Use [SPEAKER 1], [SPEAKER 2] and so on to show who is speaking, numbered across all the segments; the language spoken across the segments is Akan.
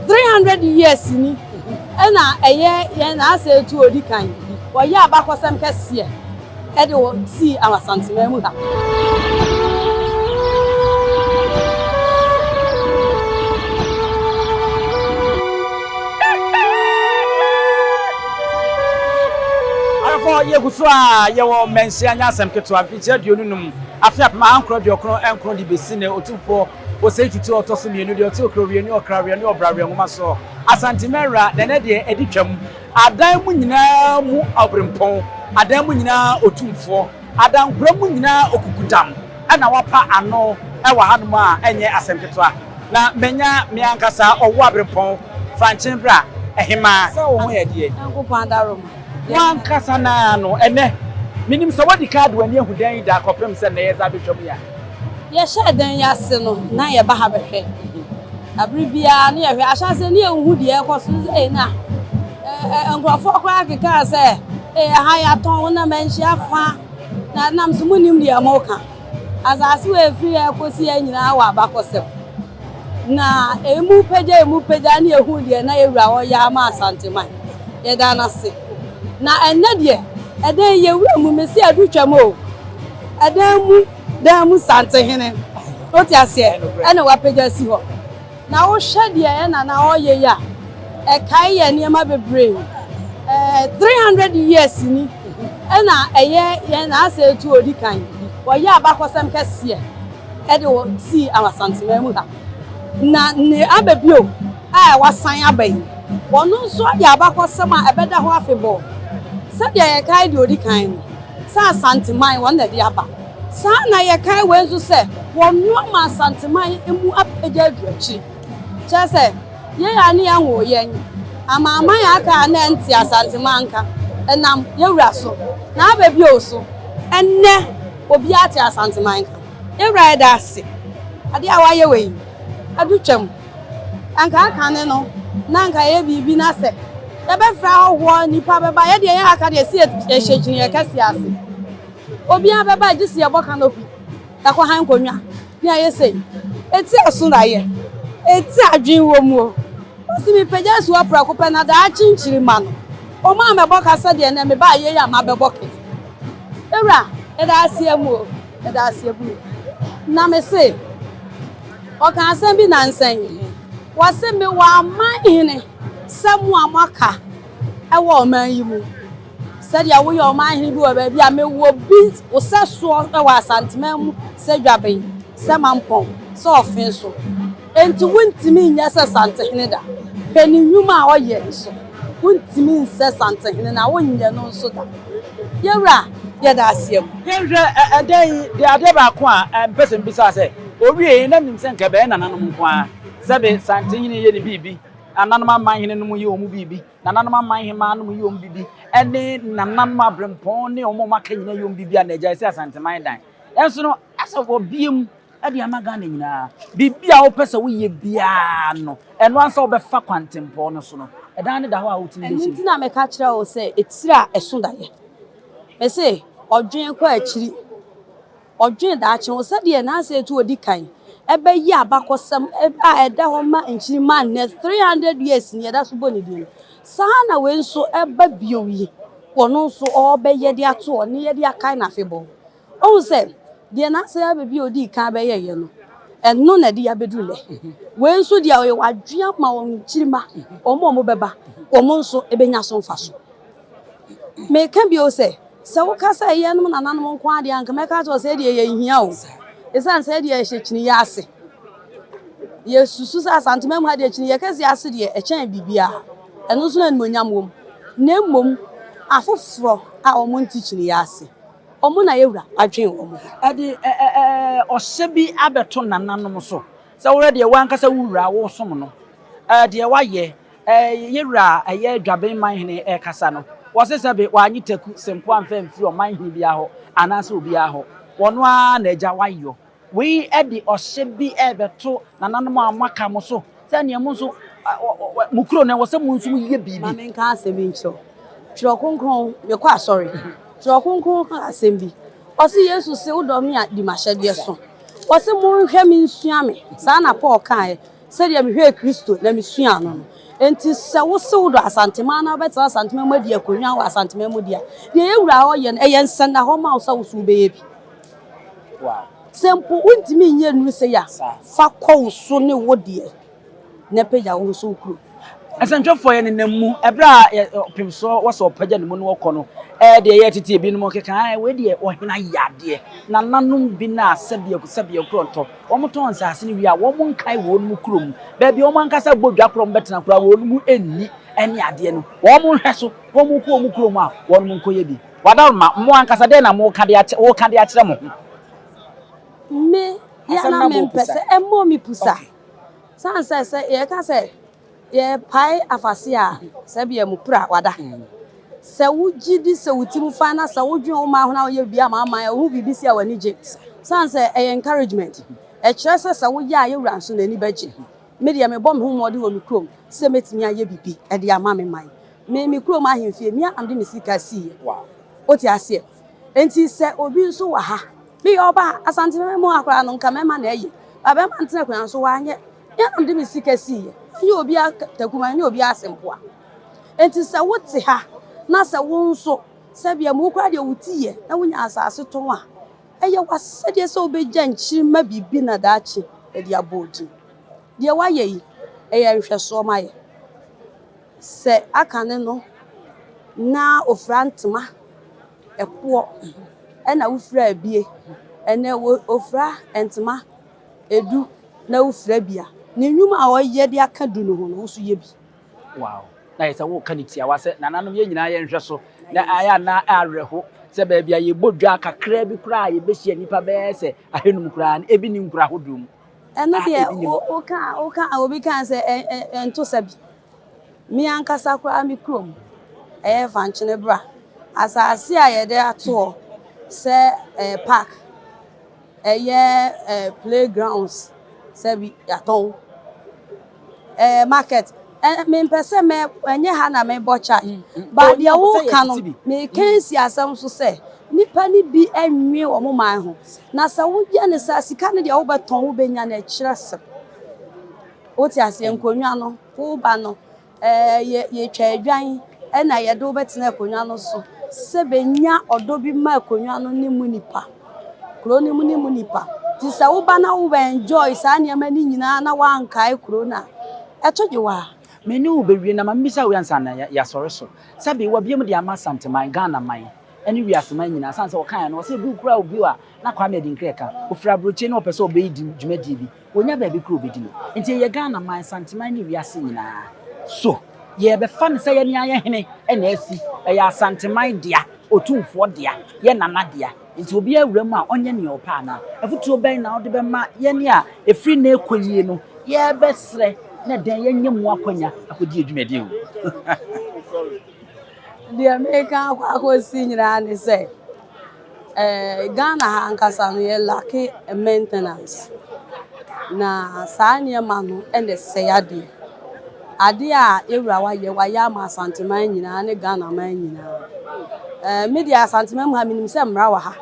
[SPEAKER 1] 300 years ni ɛna ɛyɛ yɛn Nana Osei Tutu odi kan. Wɔyɛ abakɔsɛm kɛseɛ ɛde wɔ sii Asanteman mu ha.
[SPEAKER 2] Adɔfoɔ, yɛgu so a yɛwɔ Manhyia nyɛ asɛm ketewa, mfinhyia 25, afe 1999 de bɛsi nnɛ, Otumfoɔ Osei Tutu a ɔtɔ so mmienu, deɛ ɔte Okrowie ne Ɔkraweɛ ne Ɔbraweɛ nwoma soɔ, Asante Mɛnra, na ɛnɛ deɛ ɛdi twam, adan mu nyinaa mu ɔberempɔn, adan mu nyinaa otumfoɔ, adankora mu nyinaa okukudam na wapa ano wɔ hanom a ɛnyɛ asɛm ketewa. Na manya me ankasa ɔwo aberempɔn, Frankyen Bra, Hemaa. Sɛ wo ho yɛ deɛ.
[SPEAKER 1] Nyankopɔn adaworoma.
[SPEAKER 2] W'ankasa no ara no, ɛnnɛ, menim sɛ woadi kan de w'ani ahu dan yi da kɔpem sɛ nnɛ yɛsan abɛtwa mu yi a.
[SPEAKER 1] Yɛhyɛɛ dan yi ase no, na yɛba ha bɛhwɛ. Na bere biara na yɛhwɛ. Ahyɛaseɛ no yɛnhu deɛ ɛrekɔ so. Sɛ ei na nkurɔfoɔ koraa kekaa sɛ ei ɛha yɛatɔn wo na manhyia fa. Na nam so monim deɛ moka. Asase wɔ ɛfiri ha kɔsi ha nyinaa wɔ abakɔsɛm. Na emu pagya emu pagya ne yɛhu deɛ na yɛwura hɔ yɛ ama Asanteman. Yɛda no ase. Na ɛnnɛ deɛ ɛdan yɛwura mu mese adu twam o. Ɛdan mu dan mu Santehene. Wote aseɛ? Ɛna wapagya si hɔ. Na wohwɛ deɛ ɛna na ɔyɛ yi a, ɛkae yɛ nneɛma bebree. 300 years ni ɛna ɛyɛ yɛn Nana Osei Tutu odi kan. Wɔyɛ abakɔsɛm kɛseɛ ɛde wɔ sii Asanteman mu ha. Na ne aba bio a wasan aba yi, ɔno nso ayɛ abakɔsɛm a ɛbɛda hɔ afebɔɔ. Sɛdeɛ yɛkae deɛ odi kan no, sɛ Asanteman wɔn na ɛde aba. Saa na yɛkae wei nso sɛ wɔnoa ma Asanteman mu apagya aduru akyiri. Kyerɛ sɛ yɛn a ne yɛn wo yɛn amanaman a aka a na ɛnte Asanteman nka ɛnam yɛwura so na aba bio so ɛnnɛ obiara te Asanteman nka. Yɛwura yɛda ase. Adeɛ a wayɛ wei adu twam. Anka aka ne no na anka yɛ biribi na sɛ yɛbɛfrɛ ahɔhoɔ nipa bɛba yɛdeɛ yɛn aka deɛ si yɛhyɛ kyiniiɛ kɛseɛ ase. Obiara bɛba gye si yɛbɔ canopy yɛkɔ han nkonnwa ne ayɛ sei. Eti ɛso na yɛ. Eti adwene wɔ mu o. Wɔsi mi pagya si hɔ prɛko pɛ na daakye nkyirima no. Ɔmo a mɛbɔ kasa deɛ nɛ meba ayɛ yi a mabɛbɔ ke. Ewura yɛda aseɛ mu o. Yɛda aseɛ mu. Na me se ɔka asɛm bi nansa yi. Wɔse me wɔ aman hene sɛ mo a moaka ɛwɔ ɔman yi mu. Sɛdeɛ woyɛ ɔman hene bi wɔ baabi a mewɔ bi wo sɛ soɔ ɛwɔ Asanteman mu sɛ Dwaben, sɛ Mampɔn, sɛ Ɔfen so. Enti wontumi nyɛ sɛ Santehene da. Hwɛ ne nnwuma a ɔyɛ nso. Wontumi nsɛ Santehene na wonyɛ no nso da. Yɛwura yɛda aseɛ mu.
[SPEAKER 2] Yɛnhwɛ ɛdan yi deɛ adeɛ baako a mpɛ sɛ mbisa sɛ owie yi na nim sɛ nka ɛbɛyɛ nananom nko ara sɛbe Santehene yɛ ne biribi, nananom amanhene nom yɛ wɔn biribi, nananom amanhemaa nom yɛ wɔn biribi, ɛne nananom aberempɔn ne wɔn a wɔaka nyinaa yɛ wɔn biribi a na agya sɛ Asanteman dan. Ɛnso no asɛ wɔbie mu ɛde ama Ghana nyinaa. Biribi a wopɛ sɛ woyɛ biara no, ɛno ansa wobɛfa kwantempɔn no so no, ɛdan no da hɔ a wotumi
[SPEAKER 1] Ɛno
[SPEAKER 2] bɛhyɛ
[SPEAKER 1] nti na meka kyerɛ wo sɛ etiri a ɛso daeɛ. Mese ɔdwen kɔ akyiri. Ɔdwen daakye ho sɛdeɛ Nana Osei Tutu odi kan ɛbɛyɛ abakɔsɛm a ɛda hɔ ma nkyirima nnɛ 300 years ni yɛda so bɔ ne din no. Saa na wei nso ɛba bio yi. Ɔno nso ɔrebɛyɛ de ato hɔ ne yɛde akae n'afebɔɔ. Ɔhu sɛ deɛ Nana Osei abɛbi a odi kan bɛyɛyɛ no, ɛno na ɛde abɛduru nnɛ. Wei nso deɛ ɔyɛ wadwe ama wɔn nkyirima, wɔn a wɔbɛba, wɔn nso ɛbɛnya so mfaso. Meka bio sɛ, sɛ woka sɛ yɛnom nananom nko adeɛ anka mɛka kyerɛ wo sɛ ɛdeɛ yɛnhia o. Ɛsiane sɛ ɛdeɛ yɛhyɛ kyiniiɛ ase. Yɛsusu sɛ Asanteman mu ha deɛ kyiniiɛ kɛseɛ ase deɛ ɛkyɛn biribiara. Ɛno nso na animuonyam wɔ mu. Na mmom afoforɔ a wɔn nte kyiniiɛ ase, wɔn na yɛwura adwene wɔn ho.
[SPEAKER 2] Ɛde ɔhyɛ bi abɛto nananom so sɛ wohwɛ deɛ wankasa wo wura wosom no, deɛ wayɛ yɛwura ɛyɛ Dwaben manhene ɛkasa no, wɔse sɛbe wanye taku sempo amfa mfiri ɔmanhene biara hɔ anaasɛ obiara hɔ. Wɔno ara na agya wayɔ. Wei ɛde ɔhyɛ bi ɛbɛto nananom a moaka mo so sɛ nea mo nso mo kuro no ɛwɔ sɛ mo nso moyɛ biribi.
[SPEAKER 1] Ma menka asɛm bi nkyerɛ wo. Twerɛ Kronkron, mekɔ asɔre. Twerɛ Kronkron ka asɛm bi. Ɔse Yesu se wodɔ me a di m'ahyɛdeɛ so. Ɔse monhwɛ me nsua me. Saa na Paul kaeɛ. Sɛdeɛ mehwɛɛ Kristo na mesuaa no no. Enti sɛ wose wodɔ Asanteman na wobɛtena Asanteman mu adi akonnwa wɔ Asanteman mu deɛ a, deɛ yɛn wura ɔyɛ no, ɛyɛ nsɛnnahɔ ma wo sɛ wo nso wobɛyɛ bi. Sɛ mpo wontumi nyɛ nnuru sei a, fa kɔ wo so ne wo deɛ na pagya wo nso wo kuro.
[SPEAKER 2] Nsɛntwerɛfoɔ yɛ nenam mu ɛberɛ a ɔpemsoɔ wɔ sɛ ɔpagya ne mu na ɔkɔ no, ɛɛ deɛ yɛ tete ebinom keka ɛɛ wei deɛ ɔhene ayɛ adeɛ, nananom bi no a sɛdeɛ sɛdeɛ nkorɔntɔ wɔn tɔn nsaase no wie a wɔn nkae wɔn mu kurom baabi a wɔn ankasa bɔ dwa korɔ wɔn bɛtena koraa wɔn mu nni ɛne adeɛ no wɔn nhwɛ so wɔn kɔ wɔn kurom a wɔn nkɔyɛ bi. Wadaroma, mo ankasa dɛn na moka de akyɛ woka de akyerɛ mo ho?
[SPEAKER 1] Me yɛ na mempɛ sɛ ɛmmɔ me pusa. Sane sɛ sɛ yɛka sɛ yɛpae afase a, sɛ bia mu pira wada. Sɛ wogye di sɛ wo ti mu fa na sɛ wodwen wo man ho na woyɛ biribi ama aman a, wohu biribi si a w'ani gye. Sane sɛ ɛyɛ encouragement. Ɛkyerɛ sɛ sɛ woyɛ a yɛwura nso n'ani bɛgye. Me deɛ mebɔ me ho mmɔden wɔ me kurom sɛ mɛtumi ayɛ biribi de ama me man. Me me kurom ahemfie, me ara na mede me sika siiɛ. Wote aseɛ? Enti sɛ obi nso wɔ ha, meyɛ ɔbaa, Asante mɛma mu ha koraa no, nka mɛma na ɛyɛ. Ba bɛrima ntena akonnwa so, wanyɛ. Me ara na mede me sika siiɛ. Anyɛ obi takuma, anyɛ obi asempoa. Enti sɛ wote ha na sɛ wo nso, sɛbea mu wo koraa deɛ wo ti yɛ na wonya asase tɔn a, ɛyɛ w'asɛdeɛ sɛ wobɛgya nkyirimma biribi na daakye de abɔ wo din. Deɛ woayɛ yi, ɛyɛ nhwɛsoɔ ma yɛn. Sɛ aka ne no na ofura ntoma ɛkoɔ ɛna wofira abie, ɛnɛ ofura ntoma edu na wofira bi a, ne nnwuma a ɔyɛ de aka du no ho no, wo nso yɛ bi.
[SPEAKER 2] Wow. Na yɛ sɛ woka ne tiawa sɛ nananom yɛn nyinaa yɛnhwɛ so na ayɛ ana awerɛho sɛ baabi a yɛbɔ dwa kakraa bi koraa a yɛbɛhyia nnipa bɛyɛ sɛ ahanum koraa no ebi ni nkura ahodoɔ mu.
[SPEAKER 1] Ɛno deɛ woka woka obi kaa sɛ ɛnto sa bi. Me ankasa koraa me kurom ɛyɛ Fankyene Bra. Asase a yɛde ato hɔ sɛ ɛyɛ park, ɛyɛ playgrounds sɛ bi yɛatɔn. Ɛɛ market ɛ mempɛ sɛ mɛ ɛnyɛ ha na mebɔ charge. But deɛ woka no meka asi asɛm so sɛ nnipa no bi nwe wɔn man ho. Na sɛ woyɛ no saa sika no deɛ wobɛtɔn wobɛnya no ɛkyerɛ sɛ wote aseɛ nkonnwa no woba no ɛɛ yɛ yɛtwa adwan ɛna yɛde wobɛtena akonnwa no so sɛ bɛnya ɔdɔ bi ma akonnwa no ne mu nipa kuro no mu ne mu nipa nti sɛ woba na wobɛ enjoy saa nneɛma no nyinaa na woankae kuro no a ɛto gye wo a.
[SPEAKER 2] Me ne wo bɛwie na ma memmisa wo ansa na yɛasɔre so. Sɛbe wabue mu de ama Asanteman, Ghana man, ne wiase man nyinaa. Sane sɛ ɔkaeɛ no, ɔsɛ ebi koraa obi a na Kwame Adinkra ka, ɔfiri aburokyire na ɔpɛ sɛ ɔbɛyi dwumadie bi, ɔnya baabi koraa ɔbɛdi no. Nti ɛyɛ Ghana man, Asanteman ne wiase nyinaa. So yɛrebɛfa no sɛ yɛne ayɛ hene na asi? Ɛyɛ Asanteman dea, Otumfoɔ dea, yɛ Nana dea. Nti obiara wura mu a ɔnyɛ nea ɔpɛ anaa? Afotuo bɛn na wode bɛma yɛn a ɛfiri nnɛ rekɔ yie no yɛrebɛsrɛ na dɛn yɛnyɛ mu akwanya akɔdi yɛn dwumadie o?
[SPEAKER 1] Deɛ meka akɔ akɔsi nyinaa ne sɛ, eh, Ghana ha ankasa no yɛ lacke maintenance. Na saa nneɛma no na ɛsɛe adeɛ. Adeɛ a yɛwura wayɛ, wayɛ ama Asanteman nyinaa ne Ghana man nyinaa. Eh, me deɛ Asanteman mu ha menim sɛ mmara wɔ ha.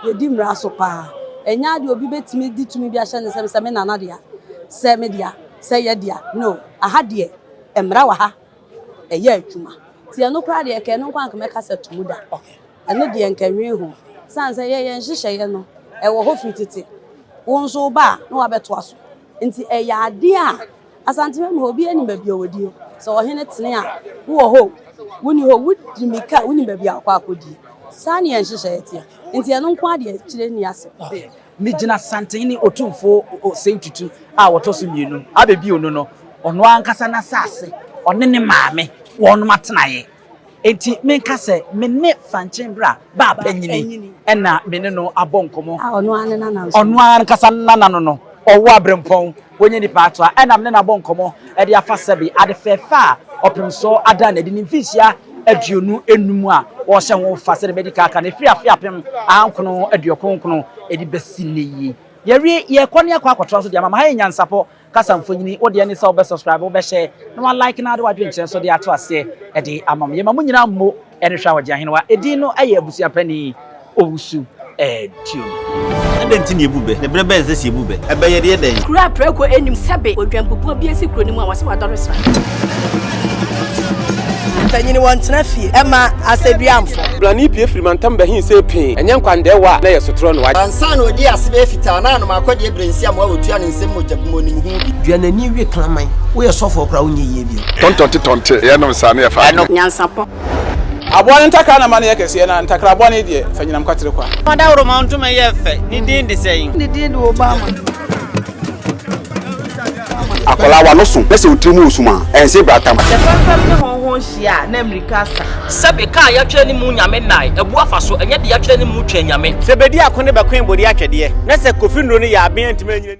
[SPEAKER 1] Yɛdi mmara so paa. Ɛnyɛ adeɛ obi bɛtumi de tumi bi ahyɛ ne nsam sɛ me nana dea, sɛ me dea, sɛ yɛ dea. No, aha deɛ mmara wɔ ha. Ɛyɛ adwuma. Nti ɛno koraa deɛ ɛka ɛno nko anka mɛka sɛ to mu da. Ɛno deɛ nka nwen ho. Sane sɛ yɛ yɛn nhyehyɛeɛ no ɛwɔ hɔ firi tete. Wo nso wo ba a na wabɛtoa so. Nti ɛyɛ adeɛ a Asantehene mu hɔ obiara nim baabi a ɔdie. Sɛ ɔhene tene a wowɔ hɔ o, wonni hɔ o, wodi mmirika a wonim baabi a wokɔ akɔdie. Saa ne yɛn nhyehyɛeɛ teɛ. Nti ɛno nko ara deɛ akyire nni asɛm.
[SPEAKER 2] Megyina Santehene Otumfoɔ Osei Tutu a ɔtɔ so mmienu abɛbio no no, ɔno ankasa n'asase, ɔne ne maame wɔnom atenaeɛ. Enti menka sɛ me ne Fankyen Bra baa panyini na me ne no abɔ nkɔmmɔ.
[SPEAKER 1] A ɔno ara ne nana nso.
[SPEAKER 2] Ɔno ara ankasa ne nana no no, ɔwɔ aberempɔn, wɔnyɛ nipa atoa, ɛna me ne no abɔ nkɔmmɔ de afa sɛbe ade fɛɛfɛ a ɔpemsoɔ ada no adi ne mfinhyia 25 a wɔrehyɛ ho fa sɛdeɛ madi kan aka no, ɛfiri afe 1999 de bɛsi nnɛ yi. Yɛawie, yɛrekɔ ne akɔ akɔtoa so de ama mo. Ha yɛ Nyansapɔ Kasa mfonini, wo deɛ ne sɛ wobɛ subscribe, wobɛ share, na wa like na wode w'adwenkyerɛ nso de ato aseɛ de ama mo. Yɛma mo nyinaa mmo ne hwɛ a wɔgye ahenewa. Edin no yɛ Abusua Panin Owusu. aduonu.
[SPEAKER 3] Adɛn nti na yɛbu bɛ? Na berɛ bɛn na ɛsɛ sɛ yɛbu bɛ? Ɛbɛyɛ deɛ dɛn?
[SPEAKER 4] Kuro a prako nnim sɛbe odwanbubuo bi asi kuro no mu a wɔse wadɔre sra.
[SPEAKER 5] Mpanyini wɔntena fie ɛma asɛduamfo.
[SPEAKER 6] Blani pue firi mantam bɛhe sɛ pee, ɛnyɛ nkwandɛɛwa a na ɛyɛ sotorɔ na wagye.
[SPEAKER 7] Ansa na ɔdii ase bɛyɛ fitaa na anom akɔdeɛ berɛ nsi amoa wɔtua ne nsam mogya bi ma ɔnim ho bi.
[SPEAKER 8] Dua n'ani we kraman. Woyɛ sɔfoɔ koraa wonyɛ yie bio.
[SPEAKER 9] Tɔntɔnte tɔnte yɛnom saa ne yɛfa adwene.
[SPEAKER 4] Nyansapɔ.
[SPEAKER 6] Aboa no ntakra na ma no yɛ kɛseɛ, na ntakra bɔne deɛ, fa nyinam kwatere kwa.
[SPEAKER 10] Ɔdawuroma ntoma yɛ fɛ, ne din de sɛn?
[SPEAKER 5] Ne din de Obama.
[SPEAKER 11] Akwadaa w'ano so na sɛ wo tiri mu wɔ sum a, ɛnse bratam.
[SPEAKER 12] Sɛ fɛmfɛm ne hɔnho hyia a, na mmirika asa.
[SPEAKER 13] Sɛbe kaa yɛatwerɛ ne mu Nyame nnae, abu afa so, ɛnyɛ de yɛatwerɛ ne mu Twɛn Nyame.
[SPEAKER 10] Sɛ bedi ako ne bɛkoe bode atwɛdeɛ, na sɛ Kofi nnuro no yɛ aben antumi anyina.